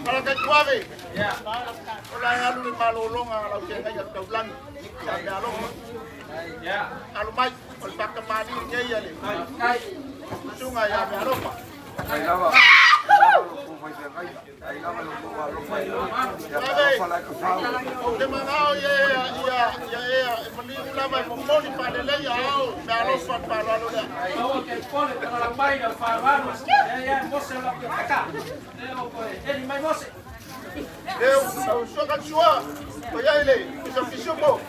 Malakaituave. O la e alu le malologa a lau feagaiga taulagi ia Mealofa. Alu mai, o le faakamālī lenei a le susuga ia Mealofa. Ave, ou te manao ia ia ia ea e maliu lava e momoli faalelei a ao Mealofa le faaaloalo lea. Aua te pole tagala mai lau faaaloalo. Ia ia Mose o lau peka. Leo koe eli mai Mose. Leu, lau suaga sua, o iai le pisa pisupo.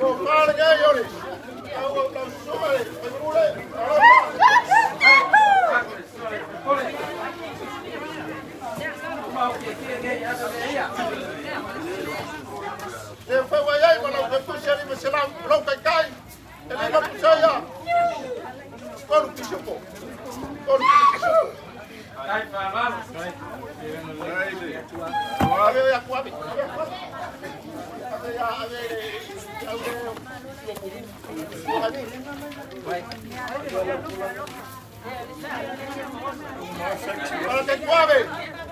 O fale nei o le, lau lau susuga le faipule, alofa. Pole. Mau ke ke nei asa le ia. Le fai wai ai ma lau kepusi ali ma selau, lau kaikai, e le mapusaia. Kolu pisupo, kolu pisupo. Kai faaaloalo. Ave ia ku ave, ave aku ave. Ave ia, ave le, au le, Malakaituave,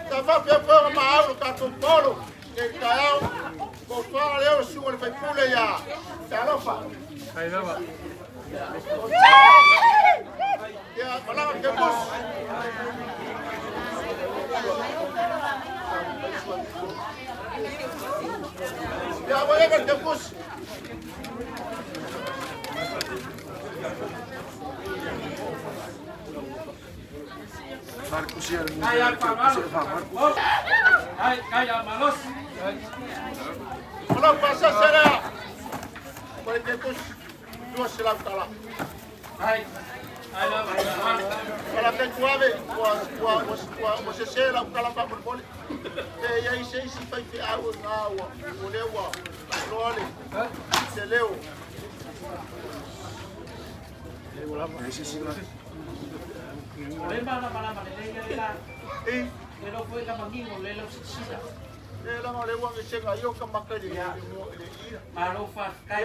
sa faapea foi ona maau lo tatou polo nei taeao, po fa leo le susuga i le faipule ia Talofa. Ia malaga ke bus. Ia ua eva le bus. Kai al faaaloalo. Kai kai al malos. O lau pasese lea, o le ke bus, 200 tala. Kai. Ai la faaaloalo. Malakaituave, ua ua ua ua ua sese lau tala faamolemole. Pe i ai se isi faifeau i ina ua ua lea ua iloa le se leo. O le mana mana mana le le la. I Le lo foi ka mangingo le lo sisila. le laga o le ua gesega i o ka maka i le i le le ira. Malo faafetai.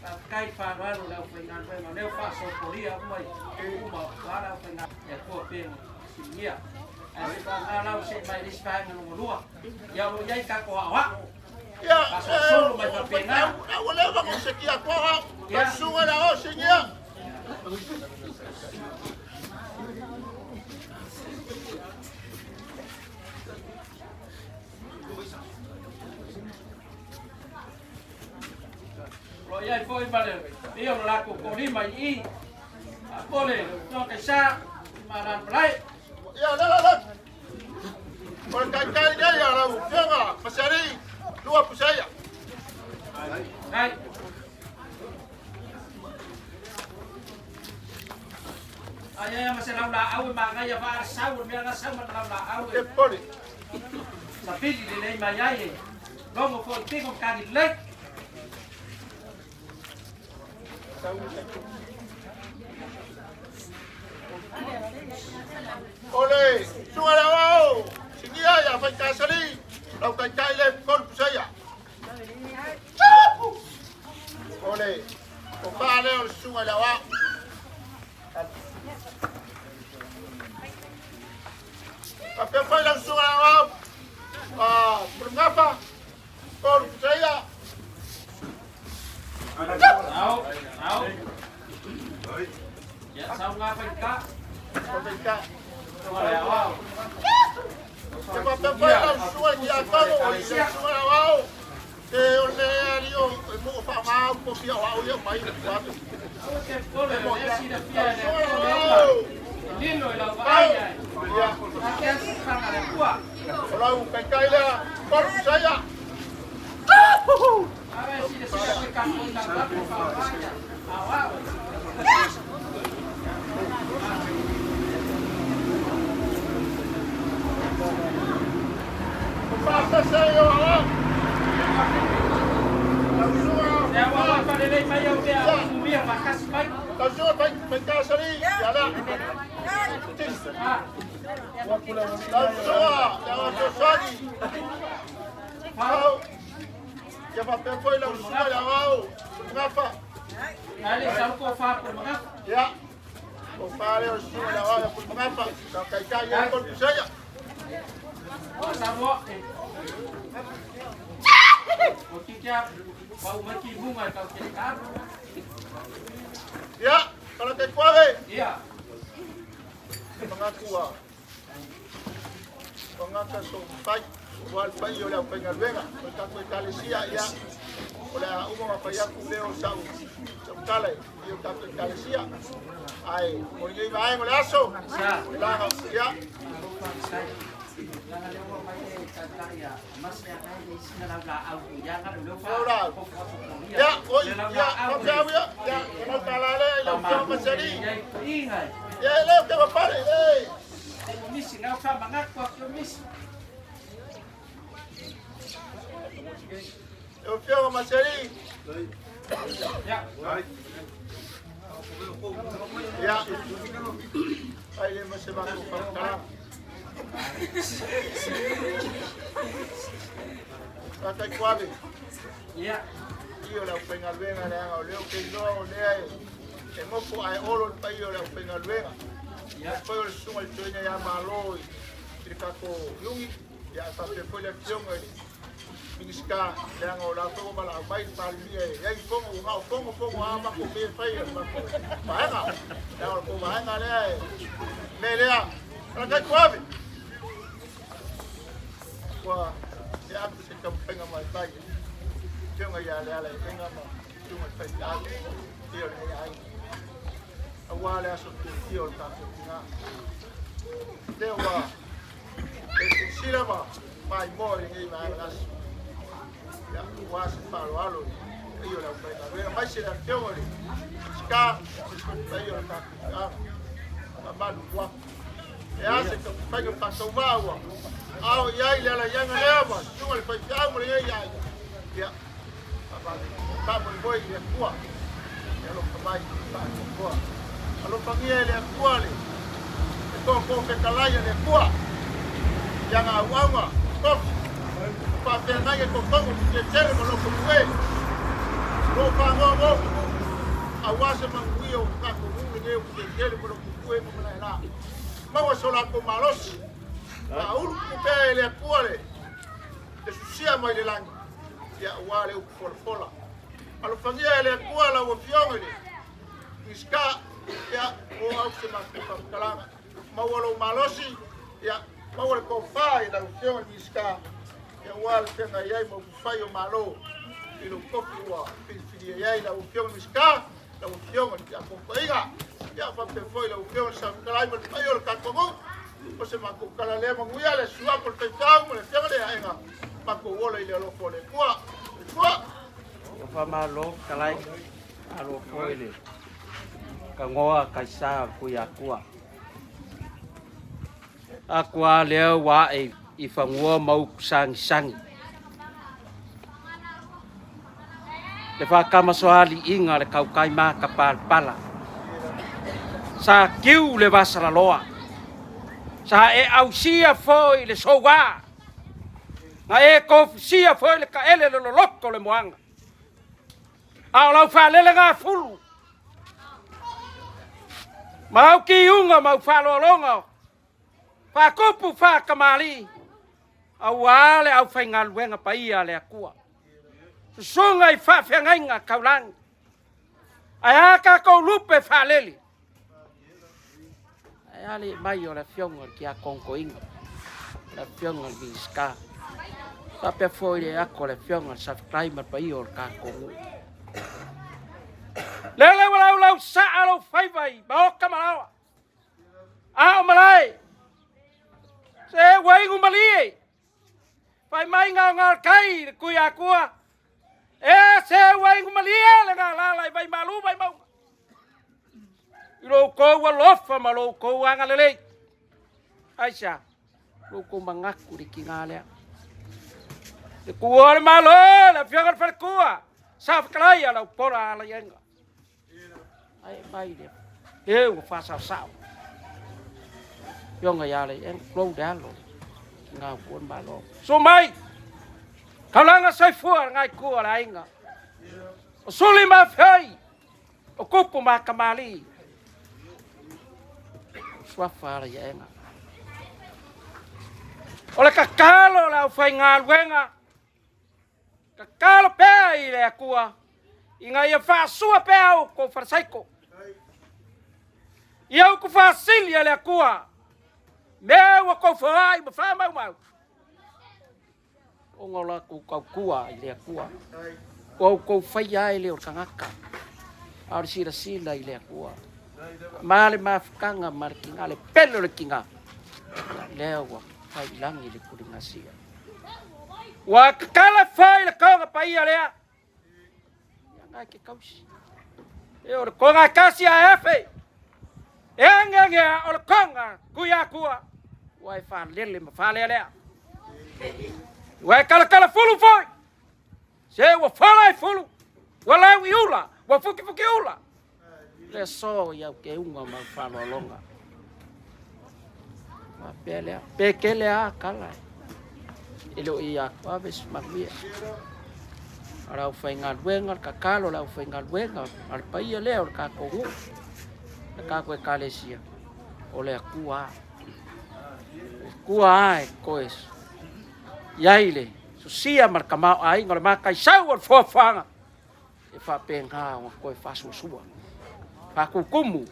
Faafetai faaaloalo le aufaigaluega. Leo faasopolia uma i uma o ala aufaigaluega. Ia tua pe sinia. Ae se wha lau se mai le isi vaega lona lua. Ia o lo o i ai tatou aoao. Ia, Faasolosolo mai faapena. Ua leva ona sekia atu au. Lau susuga i le ao sinia. O lo o i ai foi ma le paia o le latou tolima i i. Faapole, Toa Kaisa ma Alaalapalai. Ia, le la la. O le taitai nei a lau Afioga Pasialii, lua pusaia. Kai. Ai ai ma se lau laau e manaia faasau o le mea na sau ma le lau laau Te e pole. sapili lelei mai ai e logo foi tino kagi lelei. O le susuga i le aoao, sinia ia Faitasalii, lau taitai le tolu pusaia. O le tofa lea o le susuga i le aoao. Faapea foi lau susuga i le aoao, Mulimugafa, tolu pusaia. Au, au. Ia sau ngā whaika. Faitaika. Tua le aoao. Te faapea foi lau susuga i le tiakono, o le susuga i le aoao, te o le alii o e mo faaaoga au kopi o au ia mai ua atu. Aua te pole, o lea silafia e le Susuga i Atua le mea uma. aoao, E lilo i lau pau, vaai ai. ia, A te asifanga le Atua. o lau taitai lea, tolu pusaia. A e silasila foi tatou i lau atu faaaoga aoao. O faasese i o aoao, lau susuga Te aua Faigā, ua falelei mai au mea ia, au mumia whakasi mai. lau susuga Faigāsalii, ia lea. Ah, Lau susuga, le aoao fesoasoani, whau. pau, ia faapea foi lau susuga i le aoao, Mulimugafa, Ai le sau ko whāpura magafa. ia. O fale o susunga le aoao ia Pulemagapa, sa taitai ai Kolu Puseia. Samoa. O kikia pau mai ki munga e kau te karu. Ia, kala te kuare. Ia. Mangakua. Mangaka so pai. Ua le pai o le aufaigaluega o le tatou ekalesia ia o le a uma ma fai atu lea o sau sau tala i o tatou ekalesia ae mo lenei vaega o le aso laga ia. Ia, oi, ia, faafeau ia, ia, o lau tala lea i lau afioga Maseli. Ia, e leo ke mapale, e. Misi, ngau fa mangaku a misi. Lau afioga Maseli. Ia. Ia, ai le ma se matou faamatalaga. Faataikuave. Ia. I o le aufaigaluega leaga o lea ou te iloa o lea e nofo ae olo le paia o le aufaigaluega. Ia. Foi o le susuga i le toeaina ia Malo i le tatou iugi, ia ae faapea foi le afioga i le Minisita leaga o latou ua valaau mai le Palemia e i ai fono ua na o fono fono a matou mea e fai a le matou vaega leaga o le tou vaega lea e mea lea Alataikuave ua tea atu se taumafaiga vaivai afioga ia Lealailega ma susuga i le faifeau ia o lenei aiga aua le aso tofia o le tatou tina lea ua e silasila ma maimoa i lenei vaega aso ia aua se faaaloalo i paia o le aufaigaluega maise le afioga i le Minisita le paia o le tatou feaga mamalu ua e a se taumafaiga faatauvaa ua ao i ai le alaiaga lea ma susuga i le faifeau ma lenei aiga ia faamoemoe i le Atua e alofa mai faatoatoa alofagia e le Atua le toatoo fetalai a le Atua i ana auauna tofi faafeagai e totonu tetele ma loko pue o lo o faanoanofu aua se manuia o tatou nuu lenei o tetele ma loko pue ma malaela maua so latou malosi faaulu pea e le Atua le susia mai le lagi ia aua le upu folafola alofagia e le Atua lau afioga i le Minisita ia o au se matou faamatalaga maua lou malosi ia maua le tofa i lau afioga i le Minisita ia aua le feagai ai ma upufai o Malo i lou tofi ua filifilia ai lau afioga i le Minisita lau afioga i le Tiakono ia faapea foi lau afioga i le Saofetalai ma le paia o le tatou nuu o se matou tala lea manuia le suafa o le faifeau ma le afioga le aega matou ola i le alofa o le Atua. Atua. O whamalo kalai alo foi le kangoa kaisa kui akua. Akua lea wa e i whangua mau sangi sangi. Le whakamasoali inga le kaukai mā ka palapala. Sa kiu le vasalaloa. Sa e ausia foi le soua. Na e kofusia foi le kaele le loloko le moanga. A o lau whaalele ngā fulu. Mau ki unga mau whaaloalonga. Whakupu whakamali. Au ale au whaingaluenga paia le akua. Susunga i whaafeangainga kaulangi. Ai a kākou lupe whaalele. Ai ale mai o le afioga le kia konkoinga. Le afioga le Minisita. Faapea foi le ako le afioga le Safetalai ma le paia o le tatou nuu. Lele ua laulau saa lou faiva i maoka ma laoa. A o malae. Se ua igu malie. Fai mai ngā ngā kai le kui akua. E se ua igu malie le ngā lala i vai malu vai maunga. I lou kou alofa ma lou kou agalelei. Aisha, lou kou mangaku le ki ngā lea. Le kua o le malo, le afioga le falekua. Sa whakalai a lau pora ala ienga. Ai mai le. E ua whasao sao. Fioga ia le ienga, klou le alo. Ki ngā kua le malo. So mai! Kaulanga soifua ngai kua le aiga. O suli ma whioi. O kupu ma kamali. Suafa Alaiaega. O le tatalo a le aufaigaluega, tatalo pea i le Atua ina ia faasua pea outou falesaiko. Ia utufaasili e le Atua mea ua tou foai ma faamaumau ona o la outou tautua i le Atua. Ua outou faia ai le o le tagata, a o le silasila i le Atua. Ma le mafutaga ma le tina, le pele o le tina, lea ua fai i lagi le tuligasia. Ua tatala foi le toga paia lea, ia na e ke tausi. E o le toga e tasi a e afe, e ageagea o le toga Tuiatua, ua e faalele ma faalealea. Ua e talatala fulu foi, se ua fola i fulu, ua lau i ula, ua fukifuki ula. Le aso i au teuga ma au faaaloaloga. Faapea lea, pe tele a tala e le o i atu ave se manuia. A le aufaigaluega, le tatalo a le aufaigaluega a le paia lea o le tatou nuu, le tatou ekalesia, o le Atua a. Le Atua a e toe i ai le sosia ma le tamaoaiga o le mataisau o le foafoaga e faapena ona toe faasuasua, faatutumu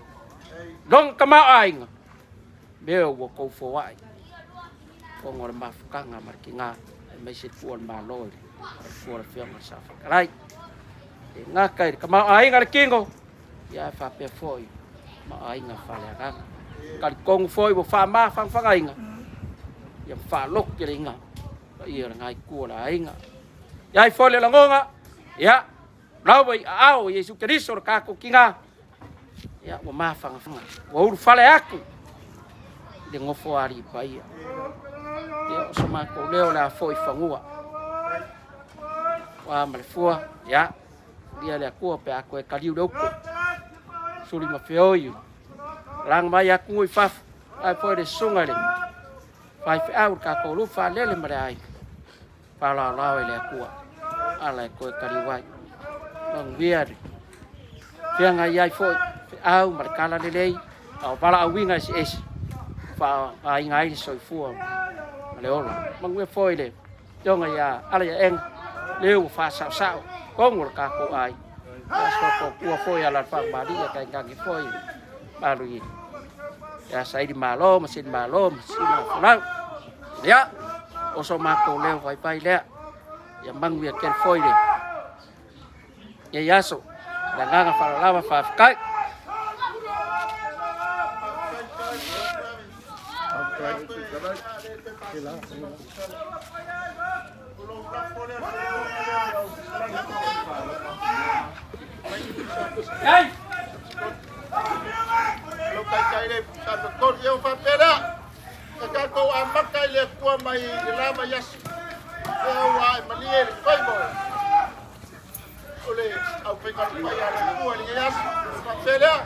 lona tamaoaiga mea ua tou foai ona o le mafutaga ma le tina aemaise le pua o le Malo i le pua o le Afioga i le Saofetalai. E gata i le tamaoaiga le tino, ia ae faapea foi tamaoaiga faaleagaga. Talitonu foi ua faamafanafanaina ia faalototeleina paia o lena itu o le aiga. E ai foi le lagona, ia, lava i aao o Iesu Keriso le tatou tina, ia, ua mafanafana, ua ulufale atu i le nofoalii paia. Ia, o so matou leo o le a foi i fanua. Ua ma le fua, ia, ia le Atua pe a toe taliu le utu. Suli ma feoi, laga mai atu i fafo, ae foi le susuga i le faifeau le tatou lufa faalele ma le aiga. Faalaolao e le Atua, ala e toe taliu ai. Manuia le feagai ai foi feau ma le tala lelei, a o valaauina eseese, faaaogaina ai le soifua ma le ola. Manuia foi le afioga ia Alaiaega, lea ua faasaosao tonu o le tatou aiga. Ia sotua foi ala faamalie tainane foi malu i ia saili malo ma sili malo ma sili folau. Ia, o so matou leo vaivai lea. Ia manuia tele foi le nei aso. Le agaga faaaloalo lava, faafetai. Hey! Lo taitai le sa tolu e faapea lea. E tatou amata i le Atua mai le la vaiaso. Lea ua e malie le faiva o le aufaigaluega a le Atua i lenei aso. Faapea lea,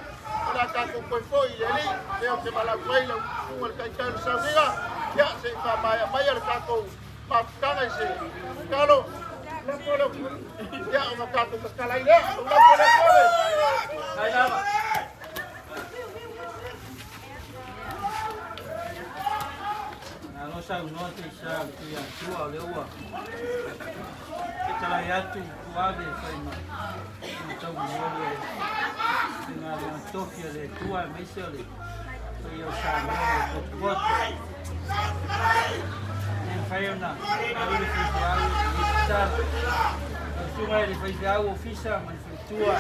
o le a tatou toe foi i le Alii, lea ou te valaau ai lau susuga i le Taitai o le Sauniga, ia se i faamaea maia le tatou mafutaga i se tatalo. Lafo le ia ona tatou tatala ai lea. Lafo le Atua. Ai lava. Malo saunoa te isa o tui atua o le ua. Te talai atu tuave e fai ma tau molu e te ngā lenga tofi a le Atua e maise o le paia o Samoa o le potopoto. E mafai ona alu le faifeau i le tatalo. Lau susuga i le faifeau ofisa ma le faletua.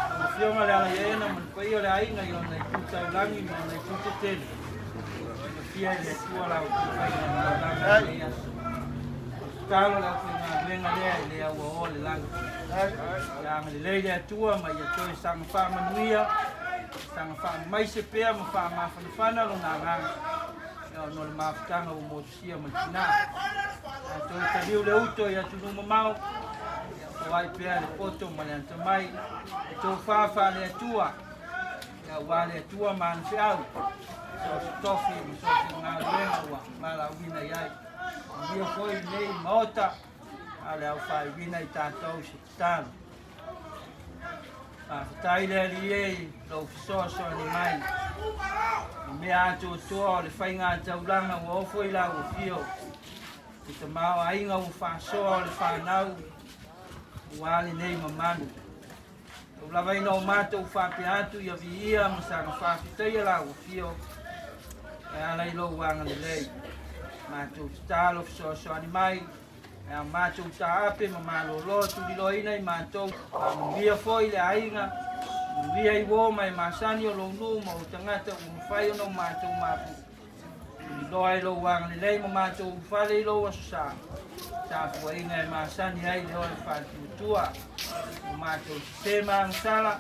Lau afioga le Alaiaena ma le paia o le aiga i ona itu taulagi ma ona itu tetele. Silafia e le Atua la outou faiga taulaga i lenei aso. O le tatalo le aufaigaluega lea e le auaoa le lagi. Ia agalelei le Atua ma ia toe saga faamanuia, saga faamaise pea ma faamafanafana lona agaga. Ia ona o le mafutaga ua motusia ma le tina. A toe taliu le uto i atunuu mamao, ia foai pea le poto ma le atamai, le tofa faale-Atua, ia aua le Atua ma ana feau, so o se tofi ma so o se galuega ua valaauina i ai. Manuia foi lenei Maota, a o le aofaiuina i tatou i se tatalo. Faafetai le Alii e i lou fesoasoani mai. I mea atoatoa o le faigataulaga ua ofo i lau afio, le tamaoaiga ua faasoa o le fanau aua lenei mamalu. Tau lava ina o matou faapea atu ia viia ma saga faafetaia lau afio e ala i lou agalelei. Matou tatalo fesoasoani mai e a matou taape ma malolo tuliloaina i matou. Faamanuia foi le aiga, manuia i uo ma e masani o lou nuu ma ou tagata ua mafai ona o matou mapu. Tuliloa i lou agalelei ma matou ulufale i lou aso sa, tapuaiga e masani ai le oe faatuatua. O matou sese ma agasala,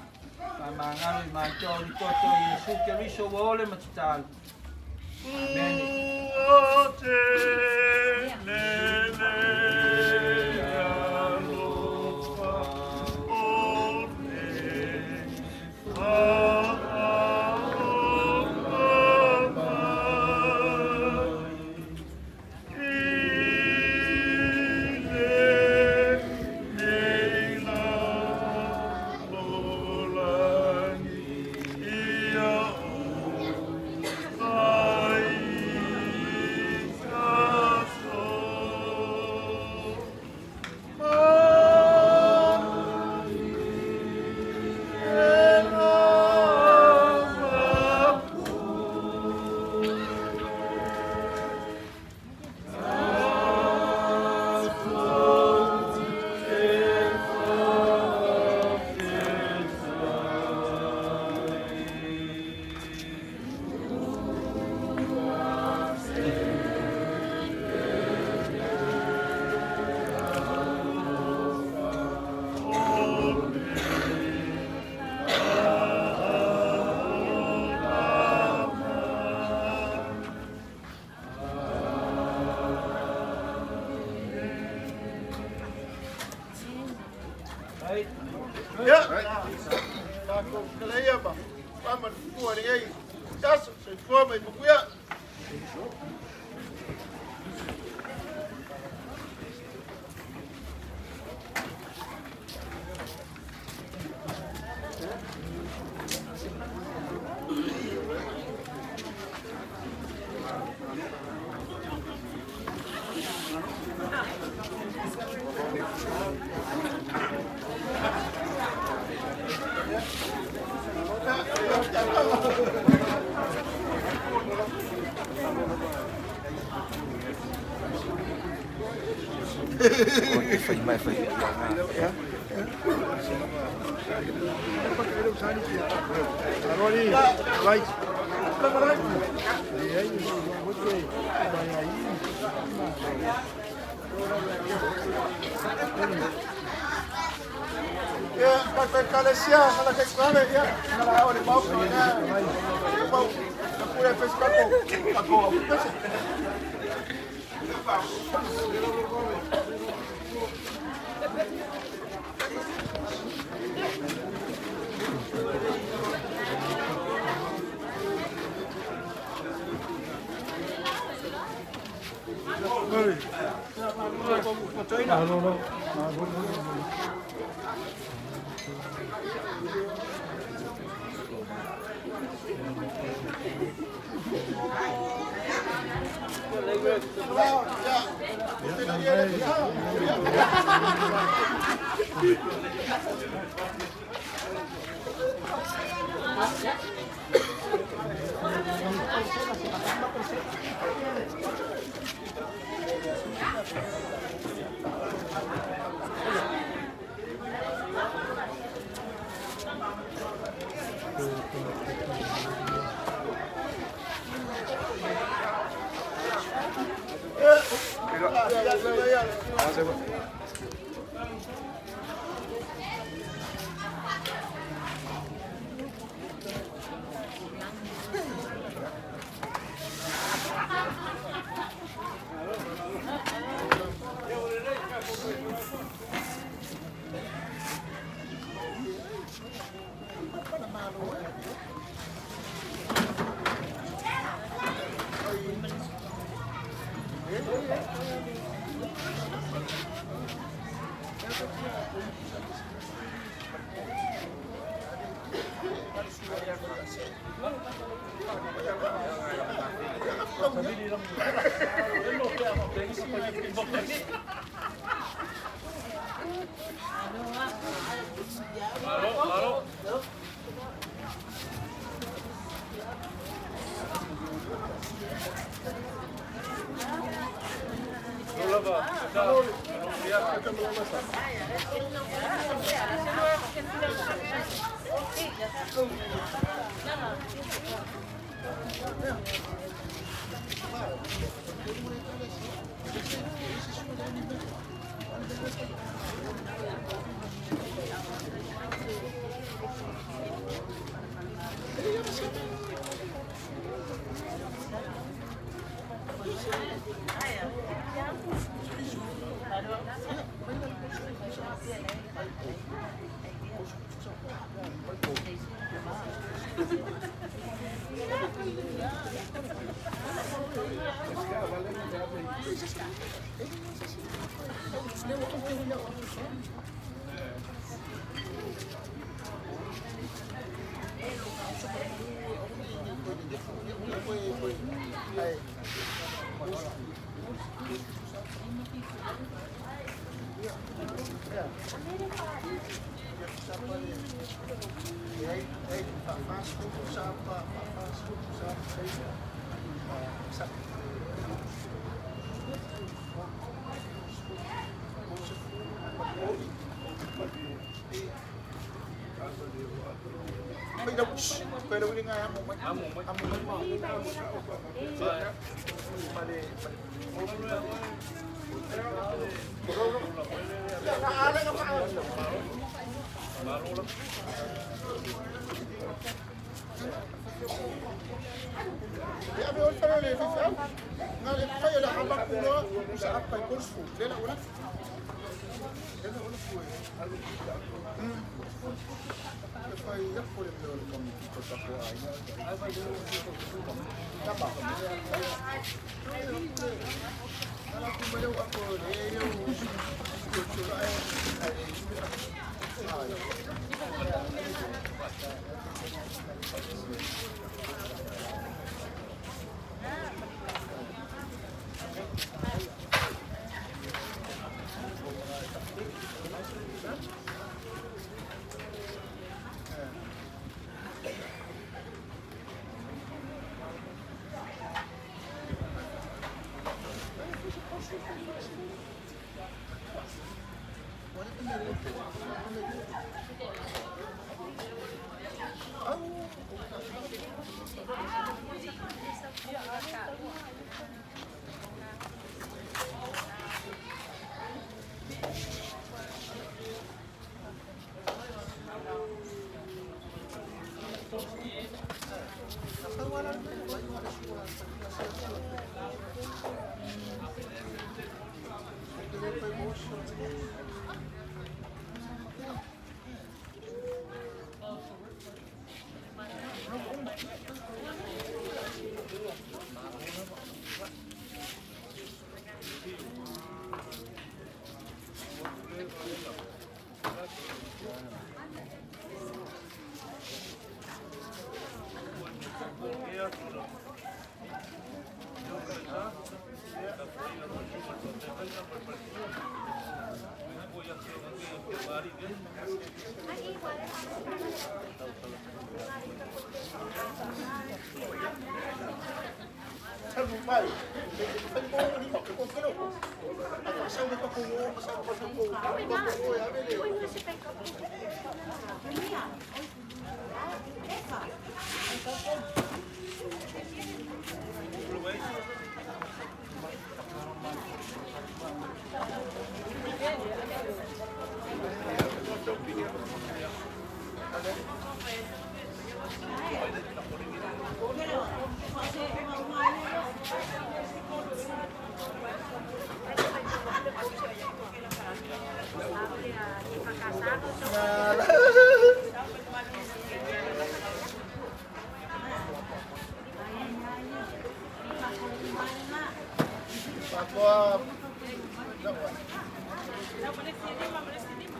faamagalo i matou i le toto o Iesu Keriso ua ole ma tatalo. Amene. Ua tele le alofa o le faaola mai i lenei lalolagi ia Ia, tatou kaleia ma faamanu lenei aso. Soifua ma ia manuia. Fai mai fai. Ia, tatou ekalesia ma la taikuale, ia, na la o le mau na mau na pule fes kako kako au pese.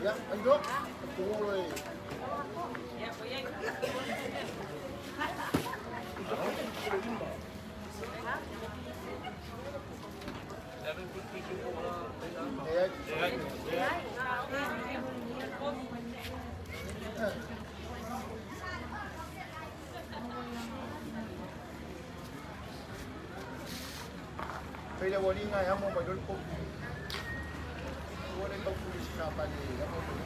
Ia, aio, tuolo e. Fai le ualiga e amo mai loa le povi. Ua le tau pule sina pale amo.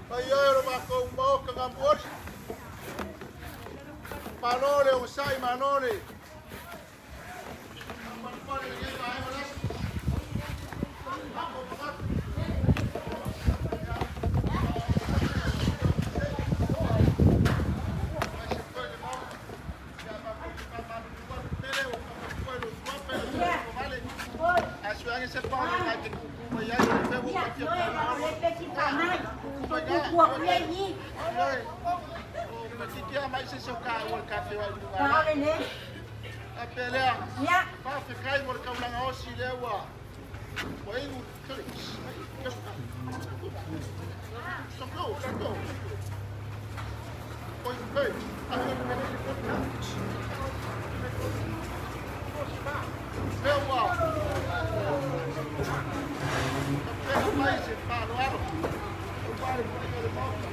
Paia e o le matou Maota gamuoli. Malo le onosai, malo le faapalepale i lenei vaega o le aso. Matou manatu. Aemaise foi le Maota. Ia matou te faamalulu atu tele ua faamatua i lou suafa i le Kovale. A sui ane se pao le nai te tutu mai ai o le feu o fia Faafetai mo le taulaga osi lea ua ua inu. Lea ua tapena mai se faaaloalo aua le paia o le Maota.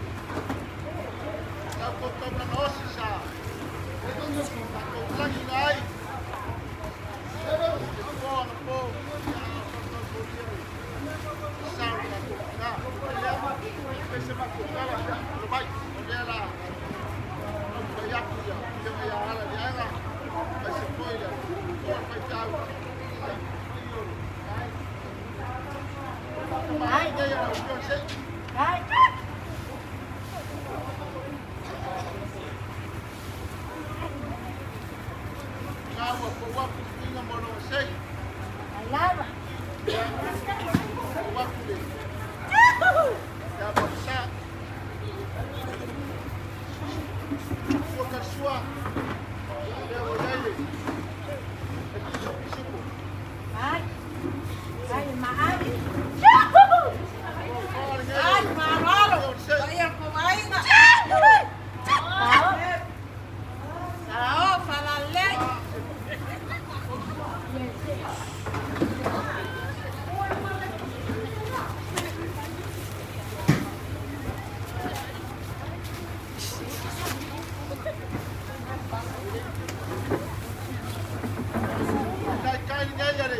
Sa outou taulaga osi sa faataulagina ai le po anapo a o faatautolia le sa o le tatou tina. Ia, se matou tala, alo mai, o lea la taumafai atu ia Afioga ia Ala Liaga, aemaise foi le toa o le faifeau. Ia, paia o le Faatamaai nei a lau Afioga se i. Na ua pou atu le tuiga mo lona sei. Ia, pou atu le ia Mausa. Ua talisua, lea ua i ai le pisa pisupo. Taitai lenei a le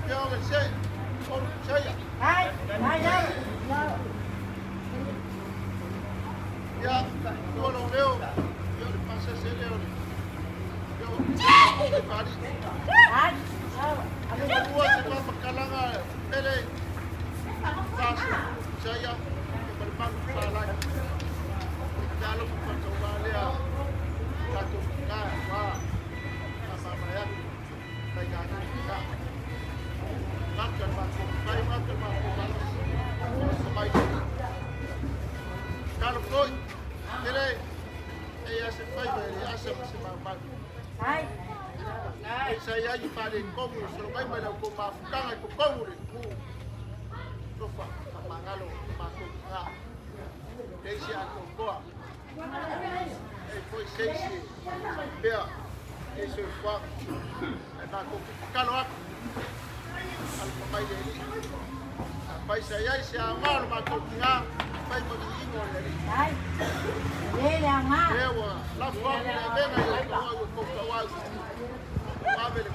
Afioga i le Se'i, Olo Saia. Ia, ua lou leo, ia o le pasese lea o le Afioga i le Paalii. Lua se faamatalaga pele Pastor Saia ma le malu falai. Te alofa faatauvā lea tatou tina aua faamamae atu faiganuu tina. Gata le matou fai, gata le matou malosi. Mai talo foi, tele e ia se faiva e le asa ma se maumau. Ai sa iai i faaletonu o solo mai mai la outou mafutaga i totonu o le nuu tofa faamagalo o matou tina. Leai se atoatoa, leai foi se isi pea e soifuaga. Ae matou te tatalo atu, alofa mai le Alii. Afai sa iai se aoga o le matou tina, fai ma viiga o le Alii. Lea ua lafo atu le avega i outou au e tou tauau. Ave le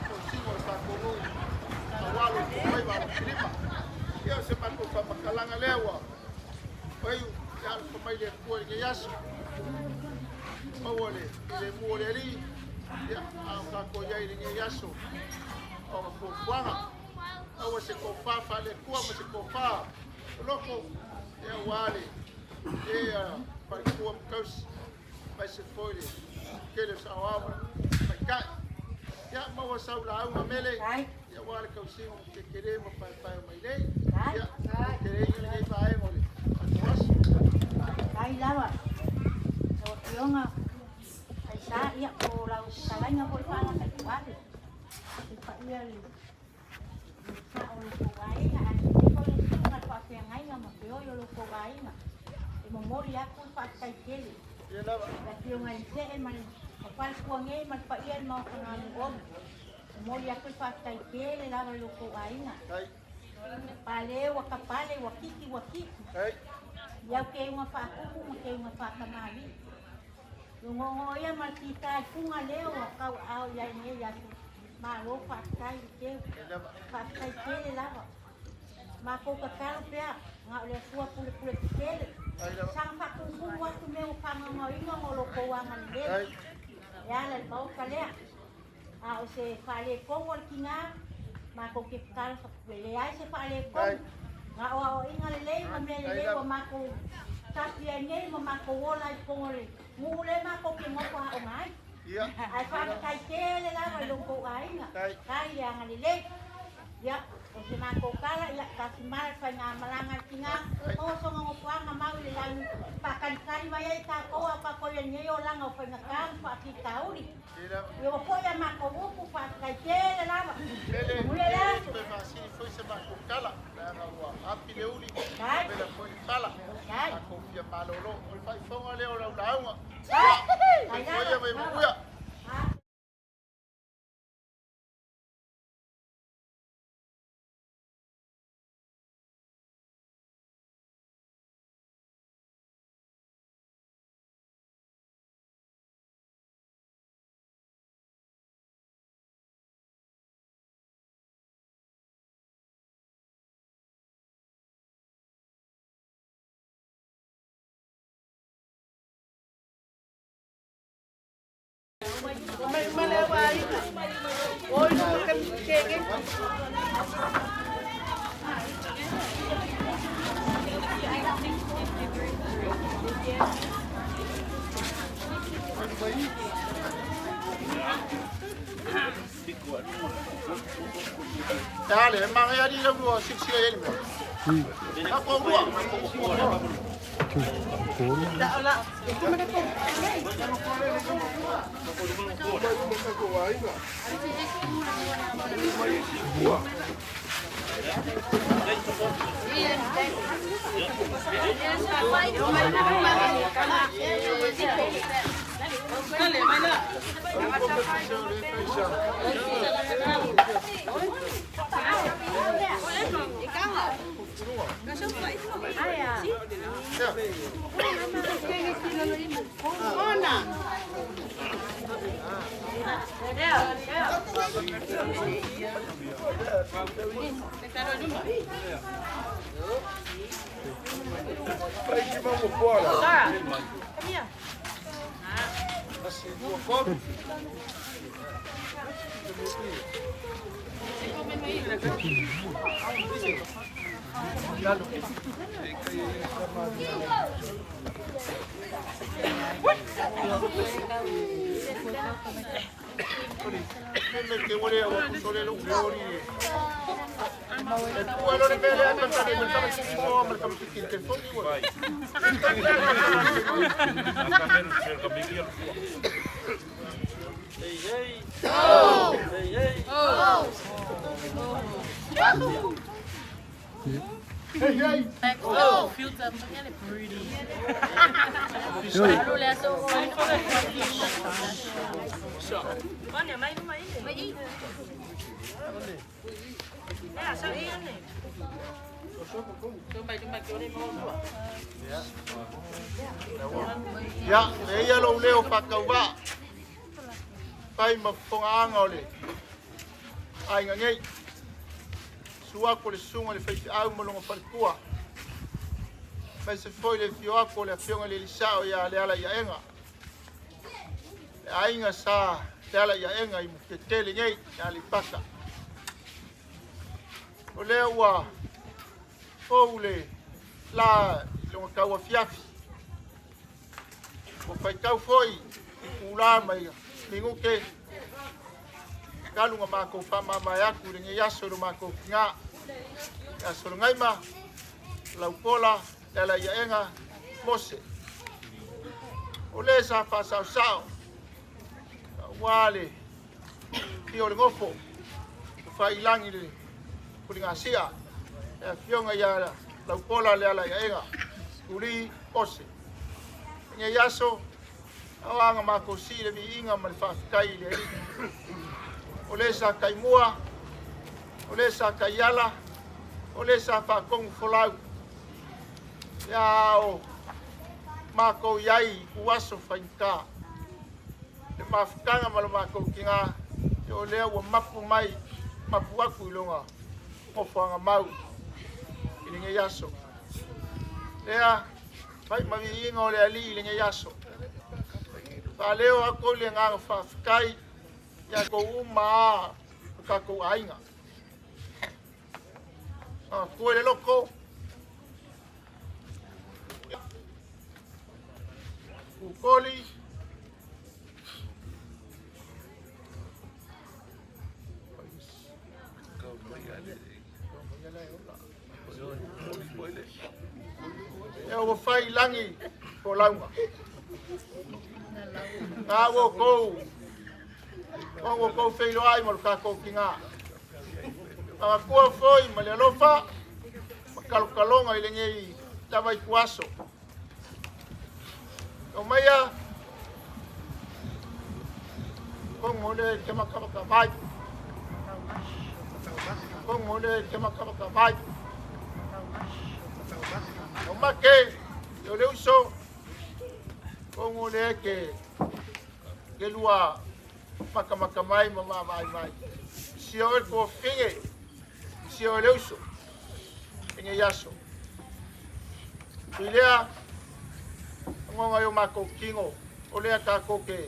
tulaga lea ua faiu e alofa mai le Atua i lenei aso. Maua le filemu o le Alii, ia, a o tatou i ai i lenei aso o ona fuafuaga. Aua se tofa faale-Atua ma se tofa loloto, ia, aua le e faletua ma tausi, aemaise foi le tele o saoao ma tamaitai. Ia, maua sau lauga mele, ia, aua le tausiga o Matetele ma paepae o Mailei. Ia, teteleina lenei vaega o le tatou aso. Faafetai lava lau Afioga Aisa, ia po o lau fetalaiga foi Faaga Taituave i le paia o le sao o lo outou aiga, aemaise foi le susuga i le faafeagaiga ma feoi o lo outou aiga. E momoli atu le faafetai tele i le Afioga i le See ma le faletua nei ma le paia i le Maota Galueolu. Momoli atu le faafetai tele lava i lo outou aiga. Pale ua kapale ua kiki ua kiki. I au teuga faatupu ma teuga faatamalii. Lugogo ia ma le pita i fuga lea ua tauaao i ai nei aso. Malo faafetai i teu. Faafetai tele lava. Matou tatalo pea na o le Atua pulepule tetele. Saga faatumutumu atu mea ua faagaogaoina ona o lo outou agalelei. E ala i le Maota lea. A o se faaletonu o le tiga, matou te tatalo e leai se faaletonu. Na o aoaiga lelei ma mea lelei ua matou tapi ai nei ma matou ola ai i totonu o le nuu lea matou te nofo aoga ai. Ae faafetai tele lava i lo outou aiga, faafetai le agalelei. Ia, o se matou tala, ia, tasi mala le faigamalaga a le tiga, maua sona nofoaga mau i le lagi, faatalitali mai ai tatou a o tatou i ai nei olaga o faigata ma faafitauli. Ia ua foi a matou upu, faafetai tele lava. Mele, Manuia le aso. toe faasili foi se matou tala, leaga ua api le uli, Dai. vela foi le fala. Dai. Tatou fia malolo. O le faaifoga lea o lau lauga. Dai. Dai Soifua ia lava. ma ia manuia. Dale, e manaia ali lau lua silasila i ai le mea. Tatou lua. Me ke ua le ua kusole lou leo ni. E pua lo le mea lea ka tane ma le tama mo ma le tama ki telefoni ua. Hey, hey. Oh! Hey, hey. Hey hey. Ia, e ia lou leo faatauvaa. Fai ma fofogaaga o le aiga nei. Susu atu le susuga i le faifeau ma lona faletua. Aemaise foi le afio atu o le Afioga i le Alii Sao ia Lealaiaega, le aiga Sa Lealaiaega i Mutiatele nei i Aleipata. O lea ua fou le la i lona tauafiafi, ua faitau foi i itulā ma minute talu ona matou faamavae atu i lenei aso i lo matou tina ia Sologaima Laupola Lealaiaega Mose. O le sa faasaosao aua le fia o le nofo o failagi le Fuligasia, le afioga ia Laupola Lealaiaega Tuli Mose. Lenei aso, aua na matou sii le viiga ma le faafetai i le Alii. O le sa taimua, o le sa taiala, o le sa faatonu folau. Ia o matou i ai i uaso faigata. Le mafutaga ma le matou tina, o lea ua mapu mai, mapu atu i lona nofoaga mau i lenei aso. Lea, fai ma viiga o le Alii i lenei aso. Faaleo atu le agaga faafetai ia kou uma a o tatou aiga. Tua le loko, Kukoli, E ua fai lagi folauga. Ngā ua kou, ua kou feiloai ma lo tatou tina. Tagatua foi ma le alofa ma kalokaloga i lenei lava ituaso. O maia, kongo le ke makamaka mai. Kongo le ke makamaka mai. O make, o le uso, kongo le ke ke lua makamaka mai ma vaavaai mai. Sia oe le tuafafine, sia oe le uso, i lenei aso. Tui lea, agoga i o matou tino, o lea tatou te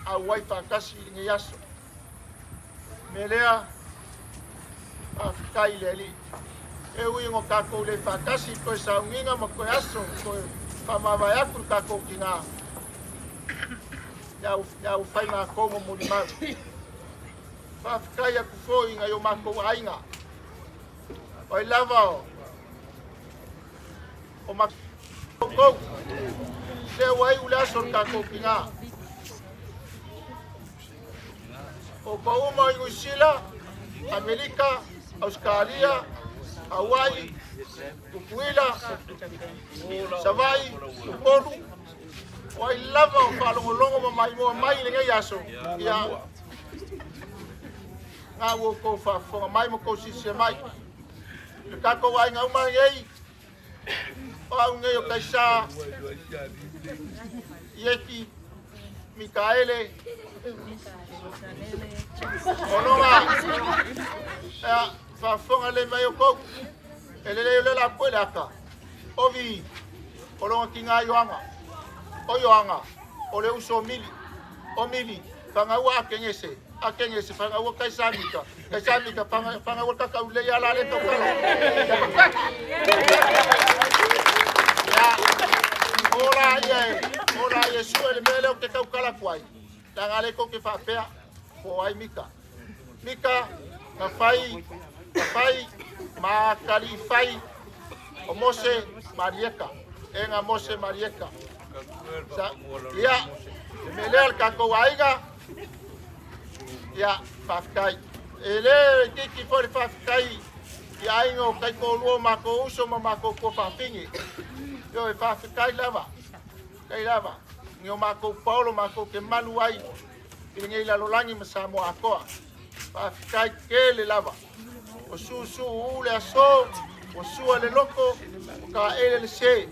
auai faatasi i lenei aso. Me lea, faafetai i le Alii. E ui ina tatou le faatasi i toe sauniga ma toe aso, toe faamavae atu le tatou tina, ia ua fai matou ma molimau. Faafetai atu foi i nai o matou aiga. O ai lava o matou, lea ua iu le aso o le tatou tina. O kou uma i Niu Sila, Amerika, Ausetalia, Hawaii, Tutuila, Savaii, Upolu, o ai lava o faalogologo ma maimoa mai i lenei aso, ia ngā ua outou faafofoga mai ma tou silasila mai. Le tatou aiga uma nei, o au nei o Kaisa, Ieti, Mikaele, Onoga, ia, faafofoga lelei mai outou, e lelei o le la pue le ata, ovi, o lona tina Ioaga, o Ioaga, o le uso o Mili, o Mili, fangaua Akenese, Akenese, fangaua Kaisamika, Kaisamika, fangaua Tataulei ala le taukala. Ia, o la ia, o la ia sue le mea lea ou te taukala atu ai. Leaga le tou te faapea, po o ai Mika. Mika, na fai, na fai, ma kalifai o Mose Marieka. E nga Mose Marieka. Ia, le mea lea le tatou aiga, ia, faafetai. E le itiiti foi le faafetai i aiga o taitoalua o matou uso ma matou tuafafine. Ioe, e faafetai lava, faafetai lava. Ni o matou paolo matou te malu ai i lenei lalolagi ma Samoa atoa. Faafetai tele lava. O susu u le aso, ua sua le loko, o taele le se.